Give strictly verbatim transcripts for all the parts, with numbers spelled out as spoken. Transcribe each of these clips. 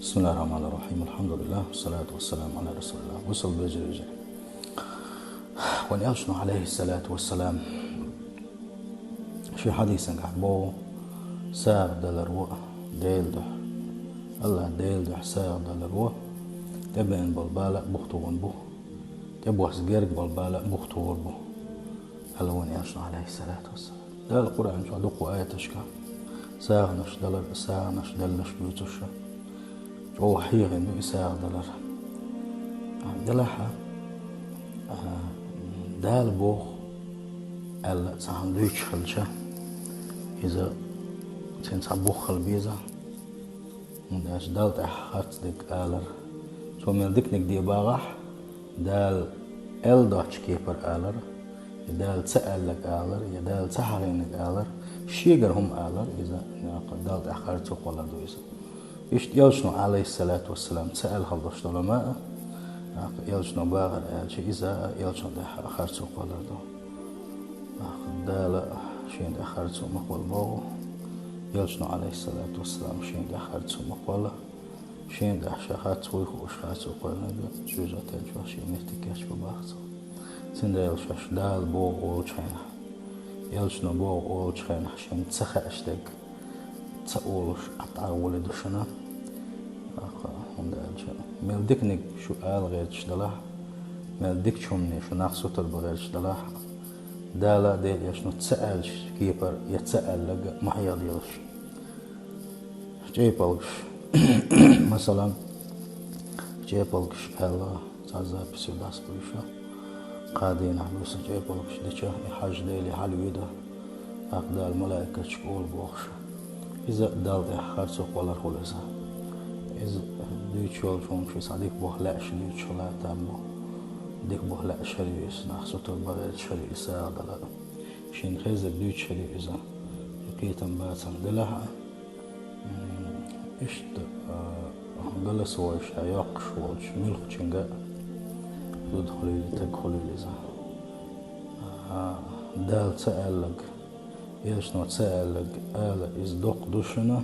بسم الله الرحمن الرحيم. الحمد لله والصلاة والسلام على رسول الله. Бусалба вежарий, вежарий. Вайн Элчано, алейхиссалату вассалам, ший хьадисангахь боху: «СагӀа далар ву Делан дуьхьа. АллахӀ Делан дуьхьа сагӀа далар ву, тӀебеана болу бала а бухтур бу, тӀебосса герга болу бала а бухтур бу», аьлла вайн Элчано, алейхиссалату вассалам. Дала Къуръан чохь дуккха аяташка сагӀанаш далар, сагӀанаш делларш дуьйцуш ду. ЧӀогӀа хьехийна ду и сагӀа далар. Делахь а, Дала боху аьлла цхьаъ дуьйцуш хилча, иза цуьнан цхьа бух хила беза. ХӀунда аьлча Далла тӀехь харц дерг алар, цо мел диканиг де багӀахь, Дала аьлла доцчу кепара алар, я Дала ца аьлларг алар, я Дала ца хьахийнарг алар, шегара хӀума алар, иза, Далла тӀехь харцо кхоллар ду иза. Иштта Элчано, алейхиссалату вассалам, ца аьлла хила долуш долу ма а, Элчано бахар аьлча, иза а Элчано тӀехь харцо кхоллар ду. Дала шена тӀехь харцо ма кхолла боху. Элчано, алейхиссалату вассалам, шена тӀехь харцо ма кхолла. Шена тӀехь ша харц вуй хууш харцо кхоьллинарг, чуьйжа тӀе чохь шен меттиг кечбан боху цо. Цундела шаьш Дала боху олучу хенахь, Элчано боху олучу хенахь шена ца хаьаш дерг ца олуш, Ӏа тӀе а волуш ду шуна. ХӀунда аьлча мел диканиг шу ала гӀерташ далахь, мел дикачу хӀумане шу нах сутар бан гӀерташ далахь, Дала а, Делан Элчано ца аьллачу кепара я ца аьлларг ма хьехаделаш. ЧӀепалгаш. Масала, чӀепалгаш аьлла, цхьа запись ю дӀасабуьйша. Кхаа дийнахь буьйса чӀепалгаш дича, и хьажа Деле хьалавоьду, тӀаккха Дала малайкашка олу бохуш. Иза Далла тӀехь харцо кхоллар хуьлу иза. Иза дуьйцуш йолчу хӀуманаш цхьа дика боху лаьаш дуьйцуш хила там бу. Дика боху лаьаш хир ю иза, нах сутар бан гӀерташ хир ю и сагӀа далар. Шена хезнарг дуьйцуш хир ю иза. И кхетам бацам делахь а, М, иштта, а, голосовой ша йоккхуш волчу муьлххачуьнга а зуда хуьлийла, таг хуьлийла иза. А, Дала ца аьлларг, Элчано ца аьлларг ала иза доккха ду шуна,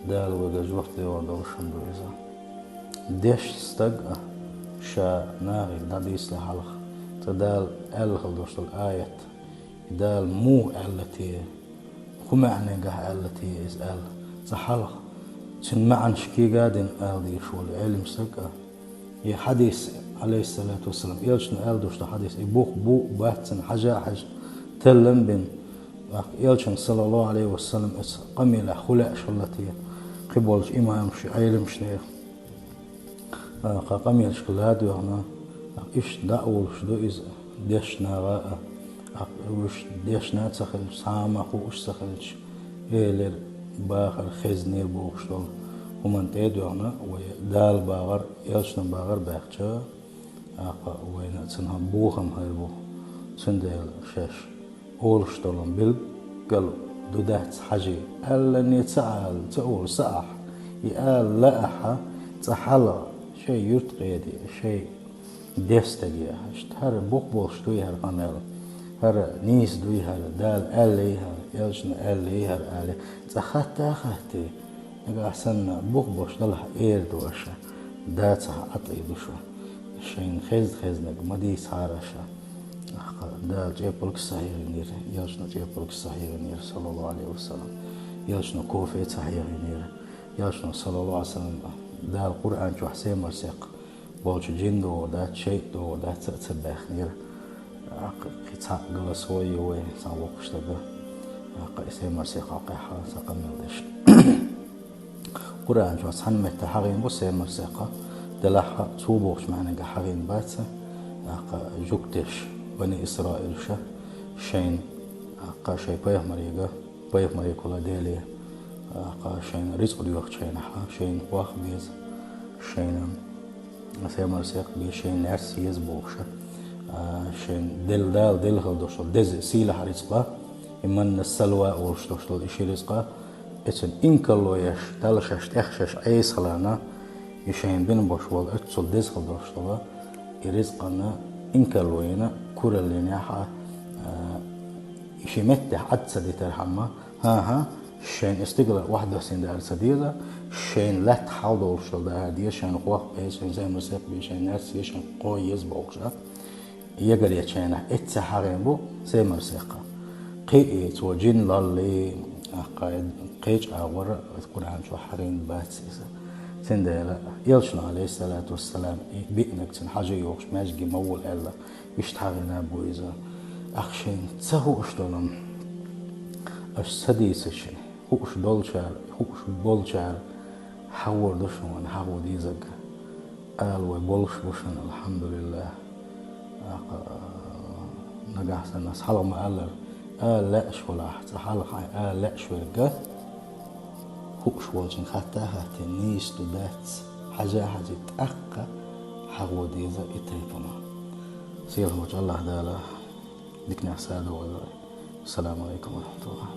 Дала вайга жоп лур долуш ду иза. Дешна стаг а ша нахе дӀадийцале хьалха, цкъа Дала аьлла хила долуш долу аят, Дала муха аьлла те, хӀун маьӀнехь аьлла те иза аьлла, цкъа хьалха цуьнан маьӀнаш кега а дина ала дезаш волу Ӏелам стаг а, и хьадис, алейхиссалату вассалам, Элчано аьлла долуш долу хьадис, и бух бу а бац цуьнан хьажа а хьаьжна, таллам а бина, тӀаккха Элчанна, саллаллаху Ӏалайхи ва саллам, оцу къамелехь хӀун лаьаш хилла те, кхиболчу имамаша, Ӏеламашна, а, кху къамелашка ладоьгӀна, а, иштта дӀа а волуш ду иза, дешна гӀа а, а, уьш дешна а ца хилча, цхьа а ма хууш ца хилча, элира, бахара, хезнера бохуш долу хӀуманна тӀе а доьгӀна, вай Дала бахар, Элчано бахар баьхча, а, кху вайна цунах бохам хир бу, цундела шаьш олуш долу билггал ду дац хьажий, аьллане ца Ӏала, ца олу саахь, и ала лаахь, цкъа хьалха шайн юьртахеде, шайн дестаге, иштта хӀара бух болуш дуй хӀара къамел, хӀара нийса дуй хӀара, Дала аьллий хӀара, Элчано аьллий хӀара ала, цкъа хатта а хаттий, нагахь санна бух болуш далахь эр ду аша, дацахь а тӀе ду шу. Шайна хезна-хезнарг ма дийцахьара аша. Ахкха Дала чӀепалгаш ца хьехийнера, Элчано чӀепалгаш ца хьехийнера, саллаллаху Ӏалайхи ва саллам. Элчано кофе ца хьехийнера. Элчано, саллаллаху Ӏалайхи ва саллам, Дала Къуръан чохь семарсекх болчу жин догӀу дац, шайтӀа догӀу дац а ца баьхнера. Ахкха кхин цхьаъ голосовой ю вай, цхьа воккхуш стага. Ахкха и семарсекх хьокхехь цхьа къамел деш. Къуръан чохь цхьана метта хьахийна бу семарсекх, делахь а цо бохучу маьӀнехь хьахийна бац, тӀаккха жуьгтеша, бани Исраилша, шайна, тӀаккха шайн пайхамарига, пайхамаригахула Деле, тӀаккха шайна рицкъ доьхучу хенахь, шайна хох беза, шайна семарсекх беза, шайна нерс еза бохуша, а, шайна делла Дала делла хила долуш долу деза сийлахь рицкъа, и манна салва олуш долуш долу и ши рицкъа, Эцун инкарло еш, талла шаьш тӀех шаьш Ӏеса хиларна, и шайна бина болуш болу оццул деза хила долуш долу, и ризкъанна инкарло йина, кураллинехь а, и ши меттехь Ӏад ца дитархьама, хӀан-хӀа, Шайн стигала вахьдасин дара ца деза, шайн лаьтта хьалдолуш дала дара деза, шайн хох бе, шайн займар сек бе, шайн нарс е, шайн кхо еза бохуш а. Егоречайна эцца хьагӀин бу займар секха. Кхиъ цо жин лалли, ахкхай кхеча агӀора Къуръан чу хьагӀин бац иза. Цундела Элчано, алейхиссалату вассалам, и биънаг цун хьажа йохуш маьжге ма вула аьлла, виштта хьагӀина бу иза. Ахшин ца хууш долу, аш ца дийцаш, хууш долчара, хууш болчара хьагӀор ду шуна, хьагӀо дезаг. Ала вай болуш бу шуна, алхьамдулиллах. Нагахь санна ас хьалха ма-аллара, ала лаьаш валахь, цкъа хьалха хьайн ала лаьаш верг, хууш волчун хатта а хаттина, нийса ду дац, хьажа а хьажи, тӀаккха хьагӀо деза и тайпана. Сийлахь волчу Аллах Дала диканех садо вай. Ассаламу алейкум ва рахматуллах.